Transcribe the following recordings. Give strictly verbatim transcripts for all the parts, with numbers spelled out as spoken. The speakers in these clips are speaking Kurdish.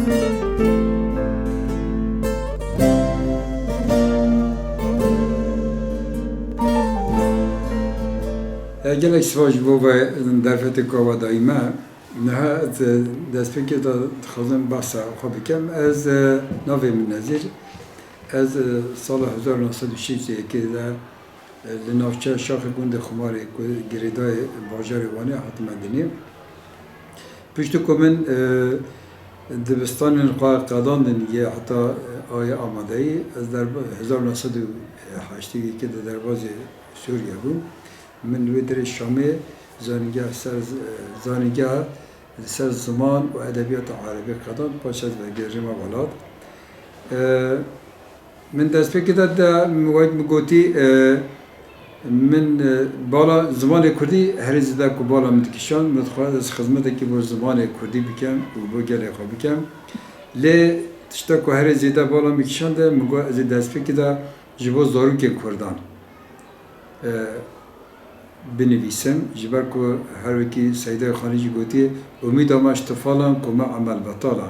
E, gelek spas ji bo vê derfetê ku we dayî me. Niha ez, e, destpêkê de dixwazim behsa xwe bikim. Ez, e, navê min Nezîr. Ez, e, sala hezar neh sed û şêst û yekê de, e, li navçeya Şaxê gundê Xumarê ku girêdayê bajarê Wanê hatime dinê. Piştî ku min, e, dibistanên xwe qedandin yê heta, e, ayê amadeyî, ez derba-, hezar neh sed û heştê û yekê de derbazê Sûriye bûm. Min li wê derê Şamê zanîngeha ser z-, zanîngeha li ser ziman û edebiyata erebî qedand, paşê ez vegerîme welat. E, Min destpêkê de, de min wek min gotî, e, min, e, bala zimanê kurdî herî zêde ku bala min dikişand, min dixwest ez xizmetekî bo zimanê kurdî bikim û bo gelê xwe bikim. Lê tişta ku herî zêde bala min kişande, min got ez ê destpêkê de ji bo zarokê kurdan, e, binivîsim, ji ber ku her wekî Seydayê Xanî jî gotiye, "Umîda me ji tifalan ku me emel betal e."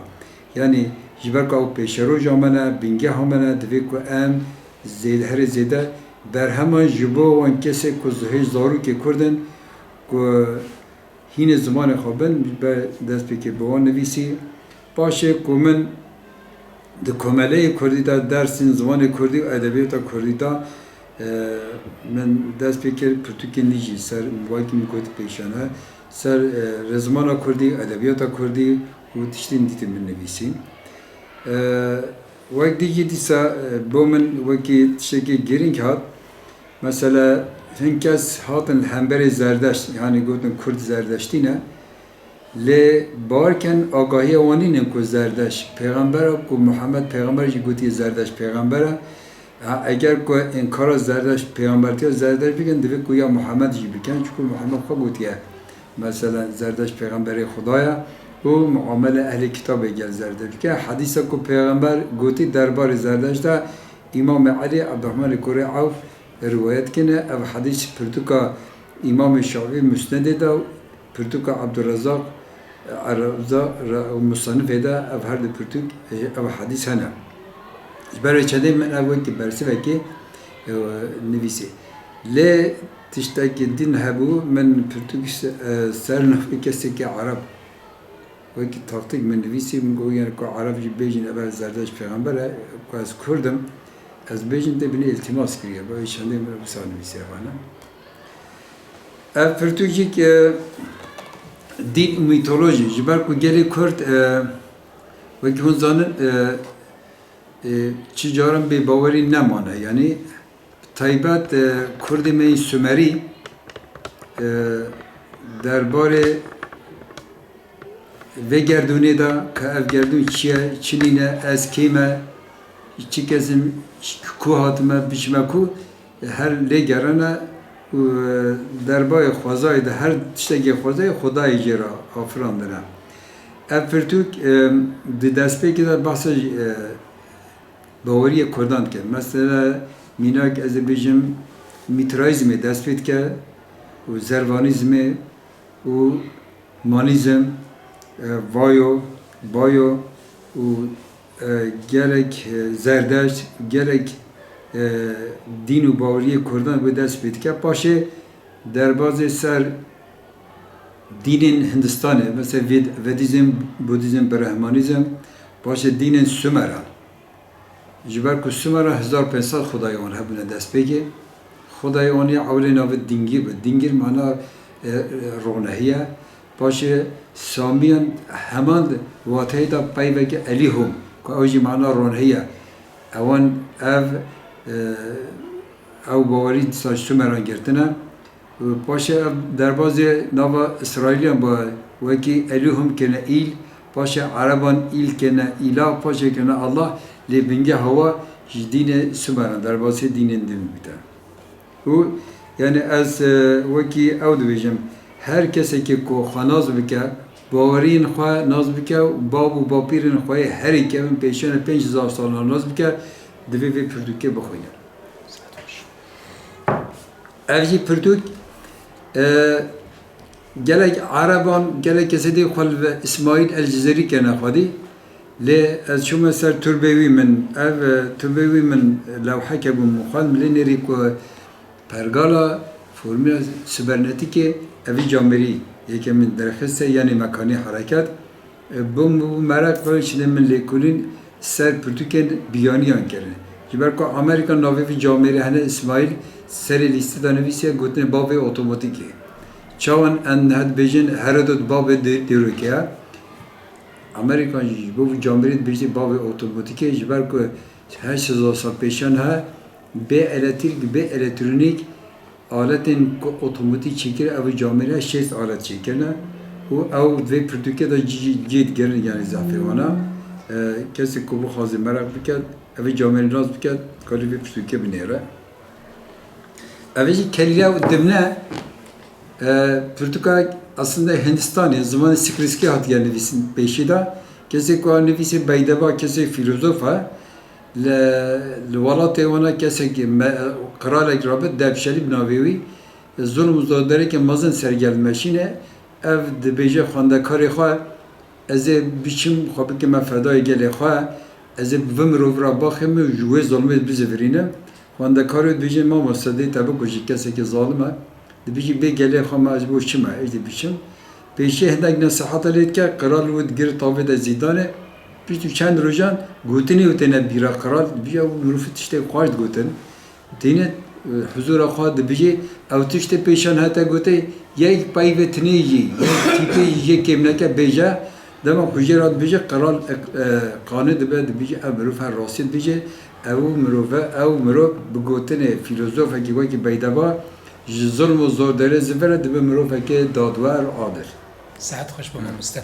Yanî ji ber ku ew pêşeroja me ne, bingeha me ne, divê ku em zêde, herê zêde berheman ji bo wan kesê ku zihê zarokê Kurd in, ku hînê zimanê xwe bin, be destpêkê bi wan nivîsî. Paşê ku min di komeleyê kurdî de dersên zimanê kurdî û edebiyata kurdî de, e, min dest pê kir pirtûkên nî jî ser, wekî min got pêşane, ser, e, rêzimana kurdî, edebiyata kurdî û tiştên dîtin min nivîsî. E, wek dî jî dîsa, e, bo min wekî tiştekî girîng hat. Mesela, hin kes hatin li hemberê Zerdeşt, yanî gotin Kurd Zerdeştî ne, lê bawer ken agahiya wan nînin ku Zerdeşt pêxember e, ku Muhammed pêxember jî gotiye Zerdeşt pêxember e. Ha, eger ku înkara Zerdeşt, pêxembertiya Zerdeşt bikin, divê ku ya Muhammed jî bikin, çunku Muhammed xwe gotiye. Mesela Zerdeşt pêxemberê Xuda ye û muamele ehlê kitabê gel Zerdeşt dike. Hedîsa ku pêxember gotî derbarê Zerdeşt de, Îmamê Elî Ebdurrahmanê Kurê Ewf riwayet kene. Ev hedîs pirtûka Îmamê Şafî Musnedê de û pirtûka Ebdurrezzaq Erza re-, Musanifê de ev her du pirtûk, e, ev hedîs hene. Ji ber vê çendê min ev wekî bersivekê, e, nivîsê. Lê tiştekî din hebû, min pirtûk se-, e, ser navê kesekî Ereb wekî taktîk min nivîsî, min got, yani ku Ereb jî bêjin ev Zerdeşt pêxember e, ku ez Kurd im, ez bêjim tê binê îltîmas kiriye. Bi vê çendê min wisa nivîsî evane. Ev pirtûk jî, e, dîn û mîtolojî, ji ber ku gelê Kurd, e, wekî hûn zanin, e, e, çi caran bê bawerî nemane. Yanî taybet, e, Kurdê me yên Sumerî, e, derbarê vê gerdûnê de, ka ev gerdûn çi ye, çi nîne, ez kê me, çi kes im, ku hatime, biçime ku, her lê gerane û, e, derbayê xwezayê de her tiştekê xwezayê Xwedayê jê re afirandine. Ev pirtûk, e, di destpêkê de behsa, e, baweriyê Kurdan dike. Mesela, mînak ez ê bêjim, Mîtrayîzmê dest pê dike û Zervanîzmê û Manîzm, e, Vayo, Bayo û, e, gelek, e, Zerdeşt, gelek, e, dîn û baweriyê Kurdan bi dest pê dike. Paşê derbazê ser dînên Hindistanê, mesela Ved-, Vedîzm, Budîzm, Brahmanîzm, paşê dînên Sumeran. Ji ber ku Sumeran hezar pênc sed xwedayê wan hebûne destpêkê. Xwedayê wan ya ewilê navê Dingir bû. Dingir mana, e, e, ronehî ye. Paşê Samiyan heman wateyê de peyveke Elîhum, ku ew jî mana ronehî ye. Ewan ev, e, ew bawerî dîsa ji Sumeran girtine. Û paşê ev derbazê nava Îsraîliyan ba wekî Elîhum kene îl, paşê Ereban îl kene îlah, paşê kene Allah, lê bingeha wa ji dînê Sumeran, derbasê dînên din bûte. Û, yani ez, e, wekî ew dibêjim, her kesekî ku xwe nas bike, baweriyên xwe nas bike û bab û bapîrên xwe yê herî kevin pêşiya pênc hezar salan nas bike, divê vê pirtûkê bixwîne. Ev jî pirtûk, e, gelek Ereban, gelek kesê dî xwe li Îsmaîl El Cizêrî kene xwedî. Lê ez çûme ser turbê wî min. Ev, e, turbê wî min lewheke bû min xwend, lê nêrî ku pergala formîla sibernetîkê evî camêrî yeke min derxiste, yanî mekanî hereket. E, bû, bû meraq, belê çi min lêkolîn ser pirtûkên biyaniyan kirin. Ji ber ku Amerîka navê vî camêrê hene, Îsmaîl serê lîstê de nivîsiye, gotine bavê otomatîkê. Çawan em niha dibêjin Herodot bavê dê-, dêrokê ye. Amerîkan jî ji bo vî camêrê dibêjin bavê otomatîkê, ji ber ku heşt hezar sal pêşan he, bê elektrîk, bê elektrîk aletên ku otomatîk çêkir, ev camêrê şêst alet çêkirine û ew vê pirtûkê de cî, cî, cî digirin, yanî zehfê wana. E, kesê ku bixwaze meraq biket, ev camêrê nas biket, kalî vê pirtûkê binêre. Ev jî kelîle û dimne, e, pirtûka aslında Hindistanê, zimanê Sanskritî hatiye nivîsin pêşî de. Kesê ku a nivîsê beydeba, kesê fîlozof e. Li, li welatê wana kesek me-, qiralek rabit, Dehbşelî bi navê wî, zulm û zordariyeke mezin ser gel dimeşîne. Ev dibêje xwendekarê xwe, ez ê biçim xwe bikime fedayê gelê xwe, ez ê bi vî mirovî re baxême û ji wê zulmê bizivirînim. Xwendekarê dibêje, mamoste, dê te bikujî, kesekî zalim e. Dibêje, bê gelê xwe me ez bo çi me, ez dê biçim. Pêşê hindek nesihata lê dike, qral wî digire tavê de zîndanê. Piştî çend rojan gotinê wî têne bîra qral, dibêje, ew mirov tiştê xweş digotin. Têne, e, huzura xwe dibêje, ew tiştê pêşan hate gote, yek peyvê tinê jî, yek tîpê jî jê kêm neke bêje, dema ku jê re dibêje, qral, e, e, qane dibe, dibêje, ev mirov her rastî dibêje, ew mirov e, ew mirov bi gotinê fîlozofekî wekî beydeba, ji zulm û zordariyê zivire dibe mirovekê dadwer, adil. Sihet xweş be mamoste.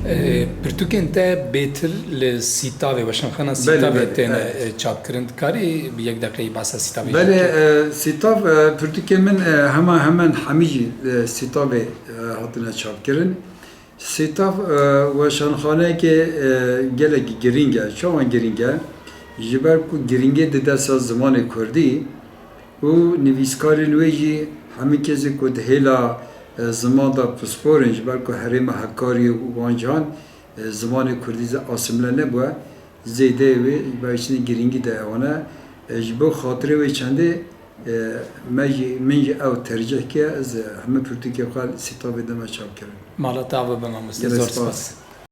Ee, pirtûkên te bêtir li Sîtavê, weşanxana Belê, Sîtavê belê, têne, evet. e, çapkirin. Dikarî bi yek deqeyî behsa Sîtavê Belê, jî bikî? e, Sîtav, e, pirtûkên min, e, heman heman hemî jî, e, Sîtavê, e, hatine çapkirin. Sîtav, e, weşanxaneyeke, e, gelekî girîng e. Çawa girîng e? Ji ber ku girîngê dide ser zimanê kurdî û nivîskarên wê jî hemî kesê ku di hêla, e, ziman de pispor in, ji ber ku herêma Hekariyê û wan cihan, e, zimanê kurdî zî asîmle nebûye, zêdeyê wê ji ber çinê girîngî de ewana, e, ji bo xatirê wê çendê, e, me jî, min jî ew tercih kir, ez, e, hemî pirtûkê xwe li Sîtavê de me çap kirin. Mala te ava be mamoste, Gelek zor spas. spas.